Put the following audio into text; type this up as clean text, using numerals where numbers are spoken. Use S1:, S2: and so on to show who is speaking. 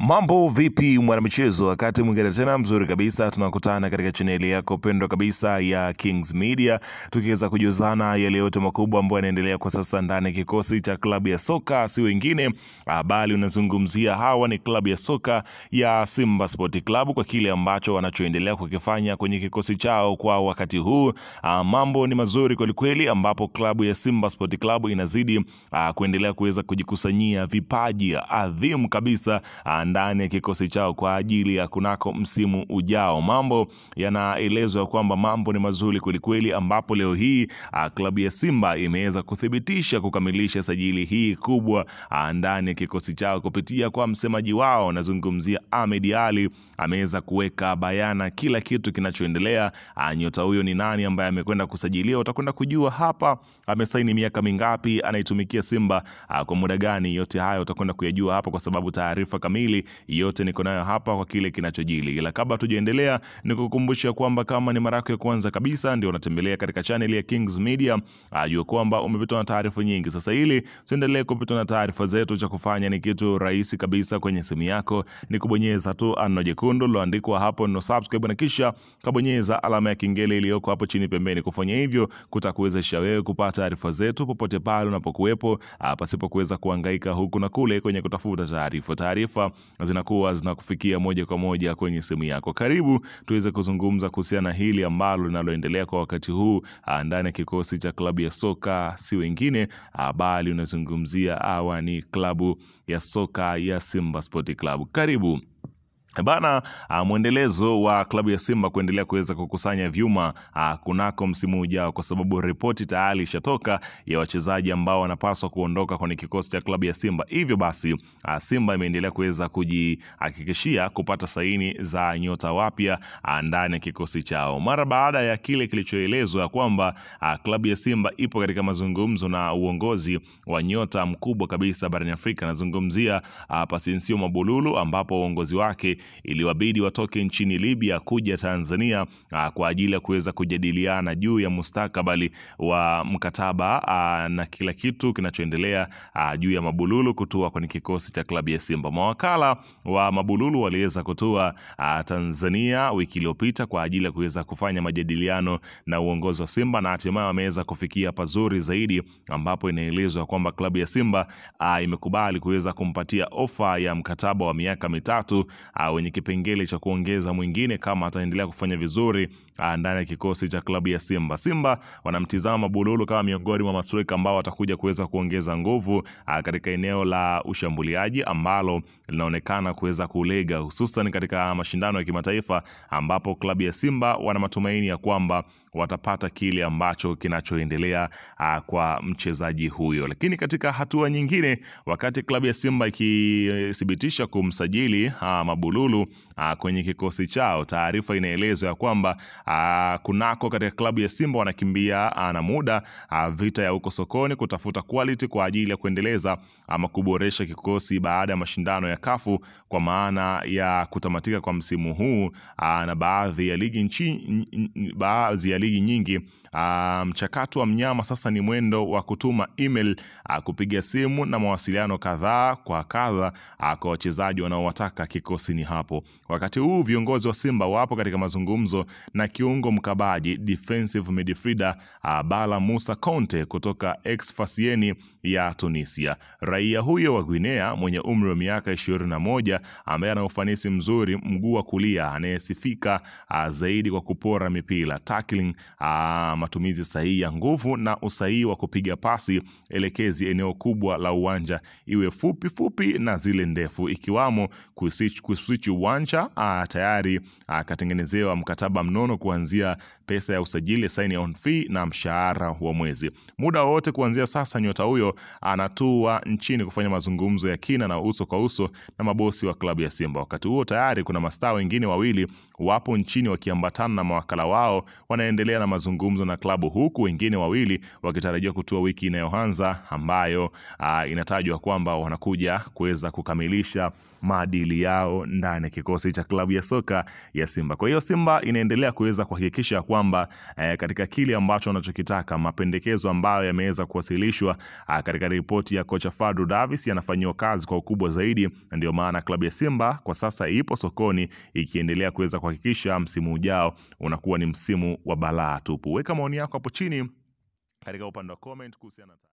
S1: Mambo vipi mwanamichezo, wakati mwingine tena mzuri kabisa tunakutana katika chaneli yako pendwa kabisa ya Kings Media, tukiweza kujuzana yale yote makubwa ambayo yanaendelea kwa sasa ndani ya kikosi cha klabu ya soka, si wengine bali unazungumzia hawa ni klabu ya soka ya Simba Sport Club kwa kile ambacho wanachoendelea kukifanya kwenye kikosi chao kwa wakati huu. Mambo ni mazuri kweli kweli, ambapo klabu ya Simba Sport Club inazidi kuendelea kuweza kujikusanyia vipaji adhimu kabisa ndani ya kikosi chao kwa ajili ya kunako msimu ujao. Mambo yanaelezwa kwamba mambo ni mazuri kweli kweli, ambapo leo hii klabu ya Simba imeweza kuthibitisha kukamilisha sajili hii kubwa ndani ya kikosi chao kupitia kwa msemaji wao, nazungumzia Ahmed Ally. Ameweza kuweka bayana kila kitu kinachoendelea. Nyota huyo ni nani ambaye amekwenda kusajiliwa utakwenda kujua hapa, amesaini miaka mingapi, anaitumikia Simba kwa muda gani. Yote hayo utakwenda kuyajua hapa kwa sababu taarifa kamili yote niko nayo hapa kwa kile kinachojili. Ila kabla tujaendelea, nikukumbusha kwamba kama ni mara yako ya kwanza kabisa ndio unatembelea katika channel ya Kings Media, jua kwamba umepitwa na taarifa nyingi. Sasa ili usiendelee kupitwa na taarifa zetu, cha kufanya ni kitu rahisi kabisa kwenye simu yako ni kubonyeza tu ano jekundu liloandikwa hapo no subscribe, na kisha kabonyeza alama ya kengele iliyoko hapo chini pembeni. Kufanya hivyo kutakuwezesha wewe kupata taarifa zetu popote pale unapokuwepo, pasipo kuweza kuhangaika huku na kule kwenye kutafuta taarifa. Taarifa zinakuwa zinakufikia moja kwa moja kwenye simu yako. Karibu tuweze kuzungumza kuhusiana na hili ambalo linaloendelea kwa wakati huu ndani ya kikosi cha klabu ya soka, si wengine bali unazungumzia hawa ni klabu ya soka ya Simba Sport Club. Karibu bana. Mwendelezo wa klabu ya Simba kuendelea kuweza kukusanya vyuma kunako msimu ujao, kwa sababu ripoti tayari ishatoka ya wachezaji ambao wanapaswa kuondoka kwenye kikosi cha klabu ya Simba. Hivyo basi Simba imeendelea kuweza kujihakikishia kupata saini za nyota wapya ndani ya kikosi chao, mara baada ya kile kilichoelezwa kwamba klabu ya Simba ipo katika mazungumzo na uongozi wa nyota mkubwa kabisa barani Afrika. Nazungumzia Pasinsio Mabululu, ambapo uongozi wake iliwabidi watoke nchini Libya kuja Tanzania kwa ajili ya kuweza kujadiliana juu ya mustakabali wa mkataba na kila kitu kinachoendelea juu ya Mabululu kutua kwenye kikosi cha klabu ya Simba. Mawakala wa Mabululu waliweza kutua Tanzania wiki iliyopita kwa ajili ya kuweza kufanya majadiliano na uongozi wa Simba, na hatimaye wameweza kufikia pazuri zaidi, ambapo inaelezwa kwamba klabu ya Simba imekubali kuweza kumpatia ofa ya mkataba wa miaka 3 wenye kipengele cha kuongeza mwingine kama ataendelea kufanya vizuri ndani ya kikosi cha klabu ya Simba. Simba wanamtizama Mabululu kama miongoni mwa mastrika ambao watakuja kuweza kuongeza nguvu katika eneo la ushambuliaji ambalo linaonekana kuweza kulega, hususan katika mashindano ya kimataifa, ambapo klabu ya Simba wana matumaini ya kwamba watapata kile ambacho kinachoendelea kwa mchezaji huyo. Lakini katika hatua nyingine, wakati klabu ya Simba ikithibitisha kumsajili Mabululu kwenye kikosi chao, taarifa inaelezwa ya kwamba kunako katika klabu ya Simba wanakimbia na muda vita ya huko sokoni kutafuta quality kwa ajili ya kuendeleza ama kuboresha kikosi baada ya mashindano ya kafu, kwa maana ya kutamatika kwa msimu huu na baadhi ya ligi nchi, baadhi ya ligi nyingi. Mchakato wa mnyama sasa ni mwendo wa kutuma email, kupiga simu na mawasiliano kadhaa kwa kadha kwa wachezaji wanaowataka kikosini hapo. Wakati huu viongozi wa Simba wapo katika mazungumzo na kiungo mkabaji defensive midfielder Bala Musa Conte kutoka Sfaxieni ya Tunisia. Raia huyo wa Guinea mwenye umri wa miaka 21 ambaye ana ufanisi mzuri mguu wa kulia, anayesifika zaidi kwa kupora mipira, tackling, matumizi sahihi ya nguvu na usahihi wa kupiga pasi elekezi eneo kubwa la uwanja, iwe fupi fupi na zile ndefu, ikiwamo kuswitch uwanja. Tayari akatengenezewa mkataba mnono kuanzia pesa ya usajili, sign on fee na mshahara wa mwezi. Muda wote kuanzia sasa nyota huyo anatua nchini kufanya mazungumzo ya kina na uso kwa uso na mabosi wa klabu ya Simba. Wakati huo tayari kuna mastaa wengine wawili wapo nchini wakiambatana na mawakala wao wanaendelea wanaendelea na mazungumzo na klabu, huku wengine 2 wakitarajiwa kutua wiki inayoanza ambayo inatajwa kwamba wanakuja kuweza kukamilisha maadili yao ndani ya kikosi cha klabu ya soka ya Simba. Kwa hiyo Simba inaendelea kuweza kuhakikisha kwamba katika kile ambacho wanachokitaka, mapendekezo ambayo yameweza kuwasilishwa katika ripoti ya kocha Fadlu Davis yanafanyiwa kazi kwa ukubwa zaidi, na ndio maana klabu ya Simba kwa sasa ipo sokoni ikiendelea kuweza kuhakikisha msimu ujao unakuwa ni msimu wa balaa tupu. Weka maoni yako hapo chini katika upande wa comment kuhusiana.